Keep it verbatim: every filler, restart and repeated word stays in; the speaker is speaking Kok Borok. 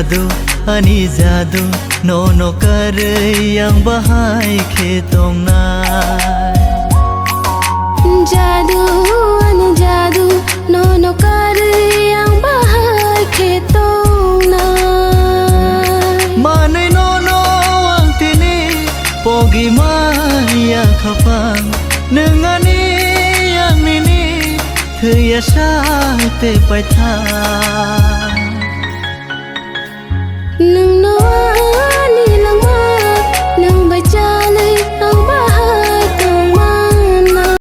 Jadu, ani jadu, nono karwi ang bahai khe tongnai. Jadu, ani jadu, nono karwi ang bahai khe tongnai. Manwi nono ang tini pogi maya khapang, nwng ani ang nini thwiya sa tei paithak. Nwngno ang